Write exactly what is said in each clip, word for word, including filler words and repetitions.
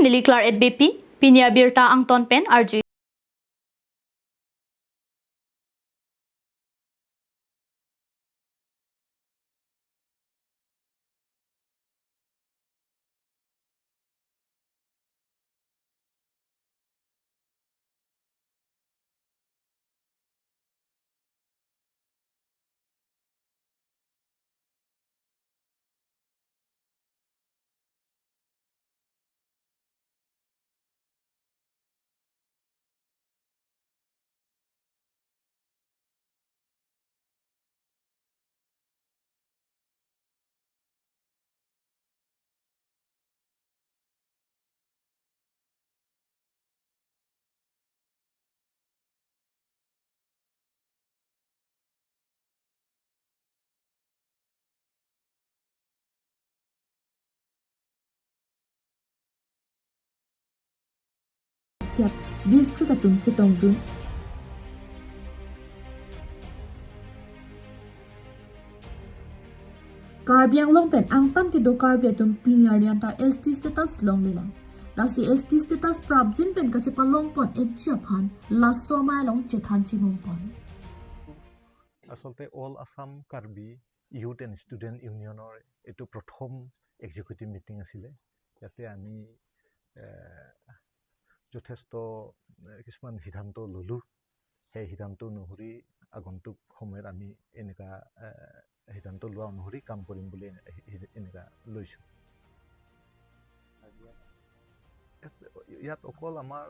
Neli Claret Beypi, pini abirta angton pen arju. Kep district atum chetongdun. Karbi Anglong pen angtan kedo Karbi atum pini arni anta S T status longlelang. Lasi S T status prapjin pen kachepalongpon-ikji aphan laso amei along chethan chimungpon. আচলতে all Assam Karbi youth and student ইউনিয়নৰ এইটো প্ৰথম executive meeting আছিলে। ইয়াতে আমি এ, যথেষ্ট এ, কিছুমান সিদ্ধান্ত ললোঁ। সেই সিদ্ধান্ত অনুসৰি আগন্তুক সময়ত আমি এনেকুৱা এ, সিদ্ধান্ত লোৱা অনুসৰি কাম কৰিম বুলি এনে- এনেকুৱা লৈছোঁ। ইয়াত ইয়াত অকল আমাৰ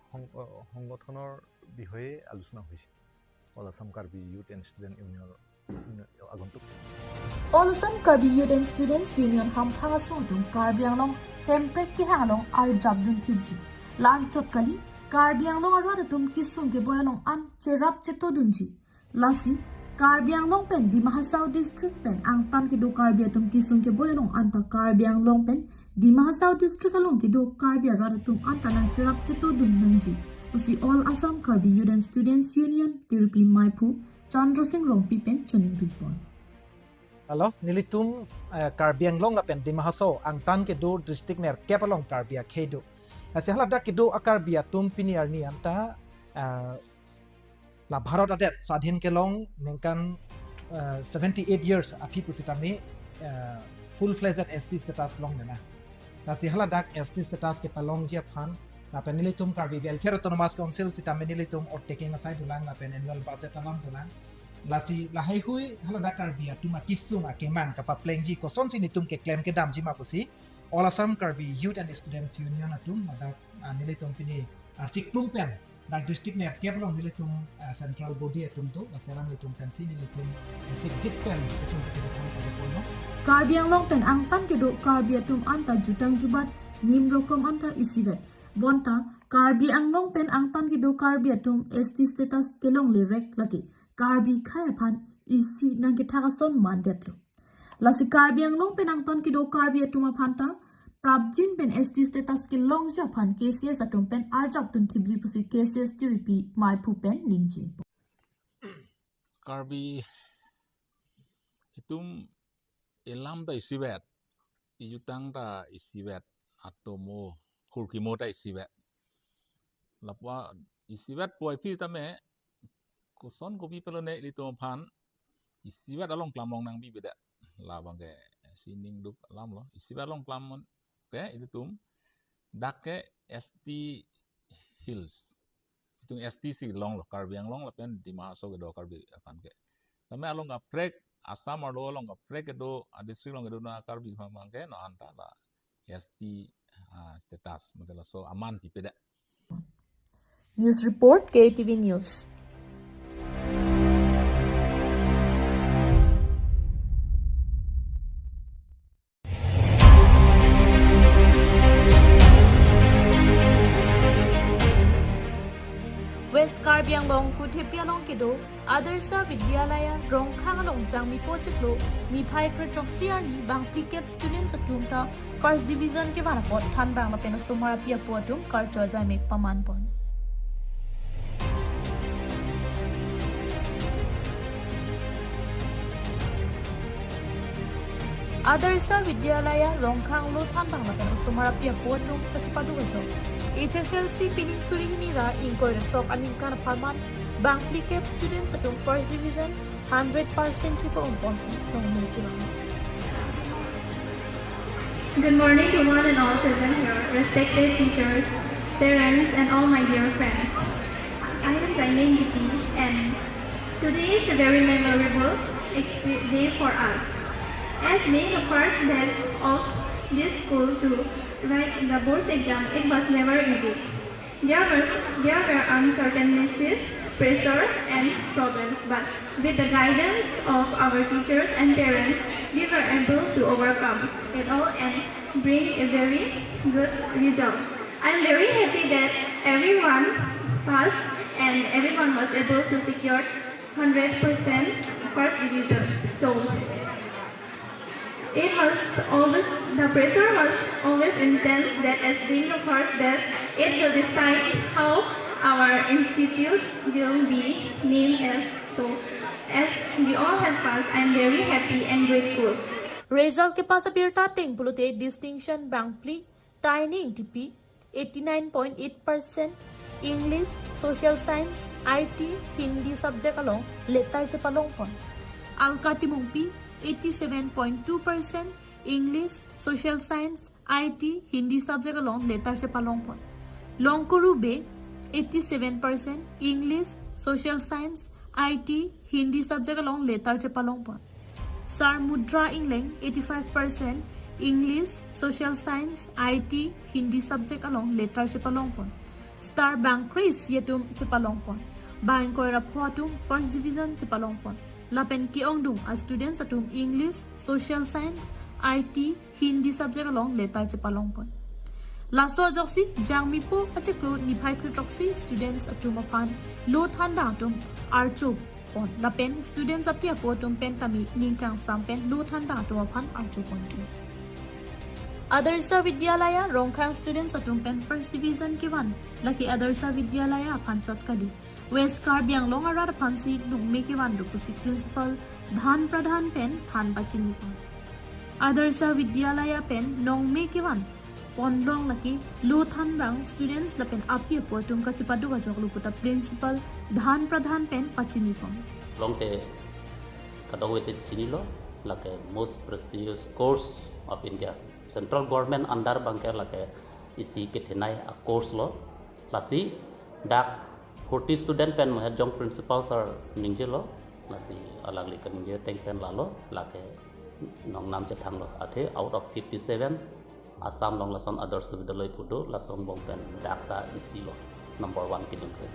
সং- অ, সংগঠনৰ বিষয়ে আলোচনা হৈছে। All Assam Karbi youth and student ইউনিয়নৰ আগন্তুক All Assam Karbi Youth and Students Union hamphang asong atum Karbi Anglong Hemprek kehang along arjapdun thipji. La-anchot kali, Karbi Anglong arat atum kesung keboi along an cherap chetodunji. Lasi, Karbi Anglong pen Dima Hasao District pen angtan kedo Karbi atum kesung keboi along anta Karbi Anglong pen Dima Hasao District along kedo Karbi arat atum anta nangcherap chetodun nangji pusi All Assam Karbi Youth and Students Union Tirpi Maiphu Chandra Singh Rongpi pen choningdunpon. Alo, nelitum eh, Karbi Anglong lapen Dima Hasao angtan kedo district nerkep along Karbi akhei do. Lasi haladak kedo a-Karbi atum pini arni anta eh, la Bharat adet swadhin kelong ningkan eh, seventy eight years aphi pusitame eh, full fledged S T status longlelang. Lasi haladak S T status kepalongji aphan lapen nelitum Karbi Welfare Autonomous Council sitame nelitum oath taking asai dolang lapen annual budget alam dolang. Lasi lahaihui haladak Karbi atum akesung akemang kapaplengji kosonsi nelitum keklem kedamji ma pusi All Assam Karbi Youth and Students Union atum ladak ah, nelitum pini ah, sikprum pen dak district nerkep along nelitum ah, central body atum do, lasi alam nelitum pensi nelitum ah, sikjit pen kechung kejit pen pada pono. Karbi Anglong pen angtan kedo Karbi atum anta jutang jubat nim rokom anta isivet. Bonta Karbi Anglong pen angtan kedo Karbi atum S T status kelonglerek lake Karbi akhei aphan isi nangkethak ason mandetlo. Lasi Karbi Anglong pen angtan kedo Karbi atum aphanta prapjin pen S T status kelongji aphan K C S atum pen arjapdun thipji pusi K C S Tirpi Maiphu pen ningje. Karbi atum elam ta isivet, ejutang ta isivet, atomo hurkimo ta isivet. Lapu a isivet puvoiphit tame koson kopi pelone ilitum aphan isivet along klam long nangbibedet. Labang ke sining duk alam lo. Isivet along klam ke ilitum dak ke S T Hills. Itum S T si longlo, Karbi Anglong lapen Dima Hasao kedo Karbi aphan ke. Tame along kaprek, Assam arlo along kaprek kedo, a district along kedo na Karbi aphan ke, no anta la S T ah, status, mate laso aman pipedet. News report, K T V News. West Karbi Anglong Kuthepi along kedo Adarsha Vidyalaya Rongkhang along Jangmi pochiklo niphai kre throksi arni bangphlikep students atum ta first division kevan apot thanbang lapen osomar api apo atum karcho ajaimek pamanpon. Adarsha Vidyalaya Rongkhang Lothanbang lapen osomar api apo atum kachepaduk ajok. H S L C pining suri hini ra ingkoi ra throk aningkan apharman bang phlikep students atum first division hundred percent chepa-ong ponsi nongme kelang. Good morning to one and all present here, respected teachers, parents, and all my dear friends. I am Zaineng Giti, and today is a very memorable expe- day for us. As being the first batch of this school to write the boards exam, it was never easy. There was, there were uncertainties, pressure, and problems, but with the guidance of our teachers and parents, we were able to overcome it all and bring a very good result. I'm very happy that everyone passed and everyone was able to secure hundred percent first division. So, it was always, the pressure was always intense that as being the first batch, it will decide how our institute will be named as. So, as we all have passed, I'm very happy and grateful. Result kepass abirta ateng pulote distinction bang phli ta ingtipi, eighty-nine point eight percent, English, Social Science, I T, Hindi subject along letter chepalongpon. Alka Timungpi, eighty-seven point two percent, English, Social Science, I T, Hindi subject along letter chepalongpon. Longkuru Bey, eighty-seven percent, English, Social Science, I T, Hindi subject along letter chepalongpon. Sar Mudra Engleng, eighty-five percent, English, Social Science, I T, Hindi subject along letter chepalongpon. Star bang kre-isi atum chepalongpon. Bang ingkoi ra pho atum first division chepalongpon. Lapen ke-ongdung a students atum English, Social Science, I T, Hindi subject along letter chepalongpon. Laso ajoksi Jangmipo achiklo niphai kre-throksi students atum aphan Lothanbang atum archopon. Lapen students api apo atum pen tame ning kangsam pen Lothanbang atum aphan archopon thu. Adarsha Vidyalaya Rongkhang students atum pen first division kevan lake Adarsha Vidyalaya aphan chot kali. West Karbi Anglong arat aphansi nongme kevan do pusi Principal Dhan Pradhan pen than pachinipon. Adarsha Vidyalaya pen nongme kevan ponlong lake Lothanbang students lapen api apo atum kachepaduk ajok lo puta Principal Dhan Pradhan pen pachinipon. Longte kadokave te chinilo, lake most prestigious course of India. Central government under bangke lake isi kethenei a course lo. Lasi dak forty student pen mahet jong principal sir ningjelo. Lasi alangli kaningje ateng pen lalo, lake nongnam chethanglo. Athe out of fifty-seven, Assam along lason Adarsha Vidyalaya pu do, lason angbong pen dak ta isi lo, number one kedun ke.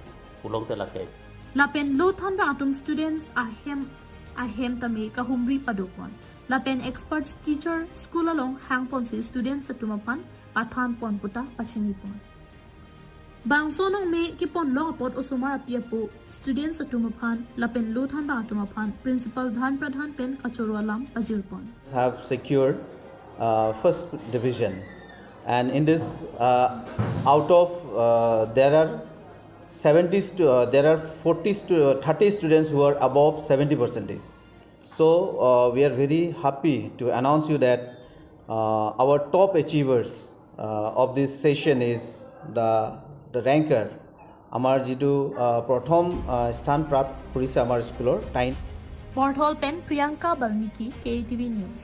Pulongte lake. Lapen Lothanbang atum students ahem ahem tame kahumri padopon. Lapen experts teacher school along hangponsi students atum aphan pathanpon puta pachinipon. Bangso nongme keponlong apot osomar api apo students atum aphan lapen Lothanbang atum aphan Principal Dhan Pradhan pen kachoro alam pajirpon. Have secured uh, first division, and in this, uh, out of uh, there are seventy stu- uh, there are forty stu- uh, thirty students who are above seventy percentage. So uh, we are very happy to announce you that uh, our top achievers uh, of this session is the the ranker, আমাৰ যিটো প্ৰথম স্থান প্ৰাপ্ত কৰিছে আমাৰ স্কুলৰ time. পৰথল পেন Priyanka Valmiki, K A T V News।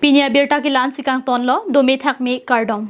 Pini abirta ke la-ansi kangtonlo, dome thakme, kardom.